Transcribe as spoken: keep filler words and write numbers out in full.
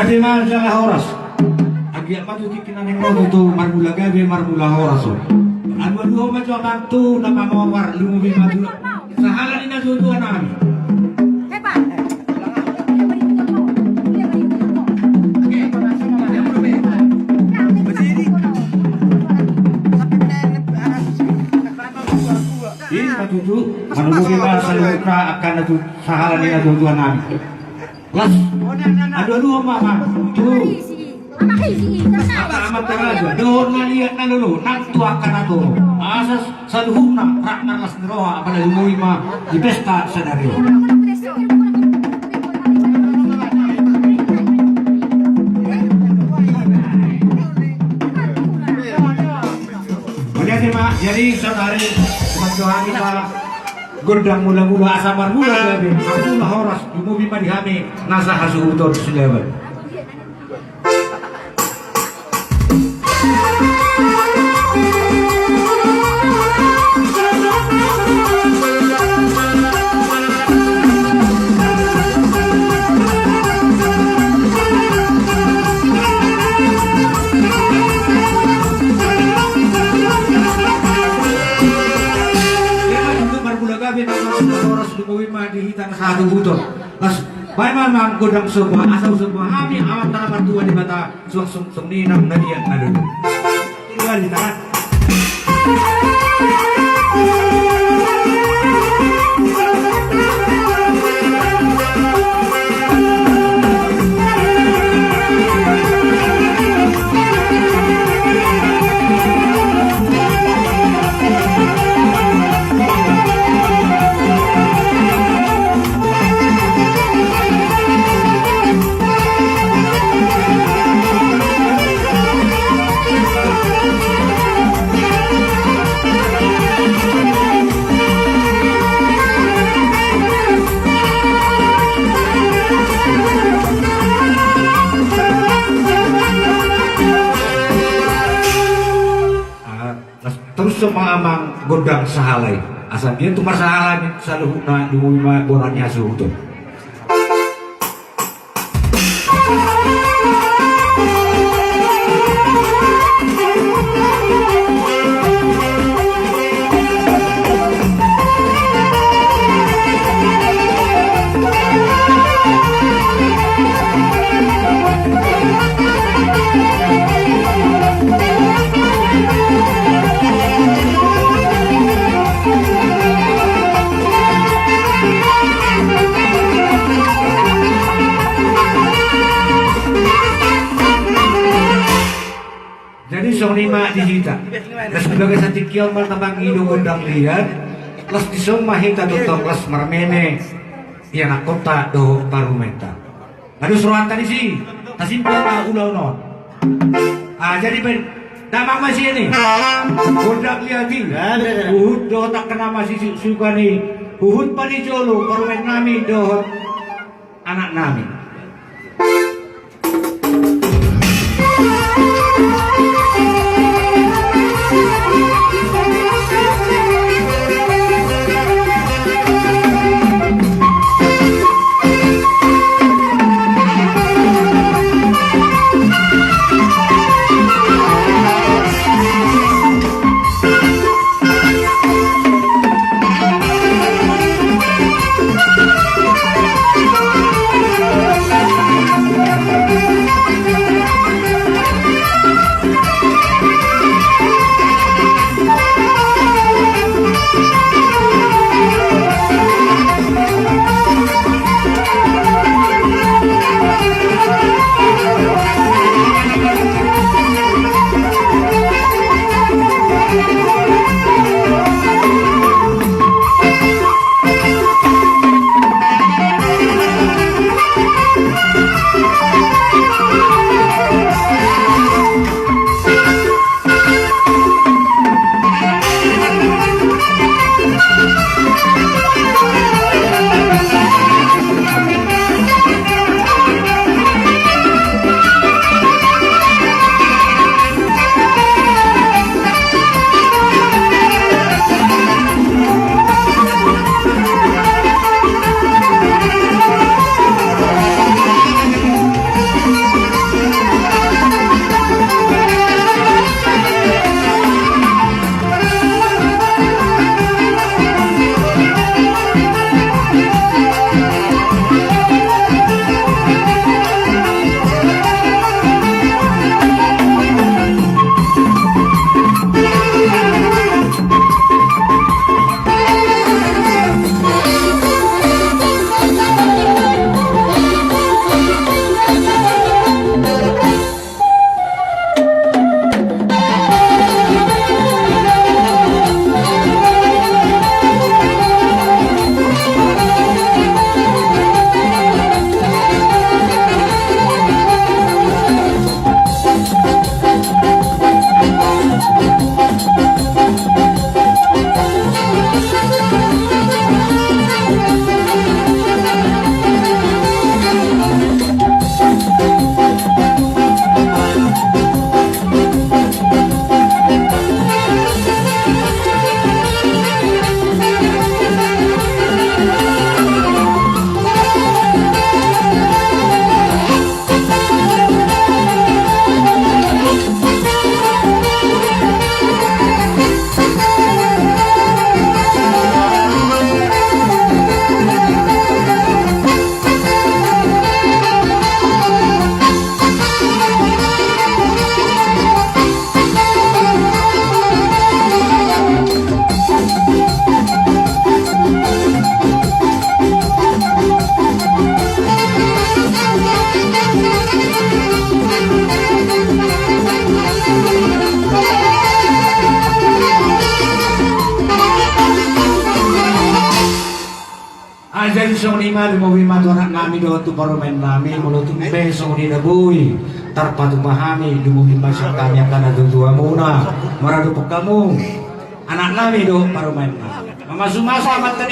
Ate ma jala horas. Anggiat ma tu tingki na naeng ro tutu marmula gabe marmula horas on. Aduaduhon ma jo amang tu na pamoar, lumobi ma tu sahala ni natuatua nami. I ma tutu, manubuhi ma saluhutna angka na tu sahala ni natuatua nami. Las, aduaduhon ma amang tu amanta raja dohot na liat na lolo nang tu angka na toro, asa saluhutna rap marlas ni roha, apala lumobi ma di pesta sadari on. Mauliate ma, jadi saonari mandohani ma gondang mulamula asa marmula gabe marmula horas, lumobi ma di hami nasa hasuhuton sileban. Marmula gabe, marmula horas, lumobi ma di hita nasa hasuhuton. Las, baen ma amang gondang somba, asa husomba hami amanta na martua Debata. Suang sung sung ni nang na liat na lolo. Tinggal di tangan. Ah, las, torus ma amang gondang sahala i. Asa biar tu marsahala ni saluhutna, lumobi ma bona ni hasuhuton. Jadi songon i ma di hita. Las, di bagasan tingki on ma na mangido gondang liat. Las, dison ma hita tongtong las marmeme ianakhonta dohot parumaenta. Adong rohanta disi, tasimpang ma ulaon on. Ah, jadi baen damang ma sian i. Gondang liat i. Huhut dohot angka na masisuksukan i. Huhut panjolo parumaen nami dohot anak nami. Jadi songon i ma, lumobi ma tu anak nami dohot tu parumaen nami, molo tung pe songon i na boi tarpatupa hami, lumobi ma sian hami angka na tuatua muna, maradophon hamu anak nami dohot parumaen nami. Mamasumasu ma tadi.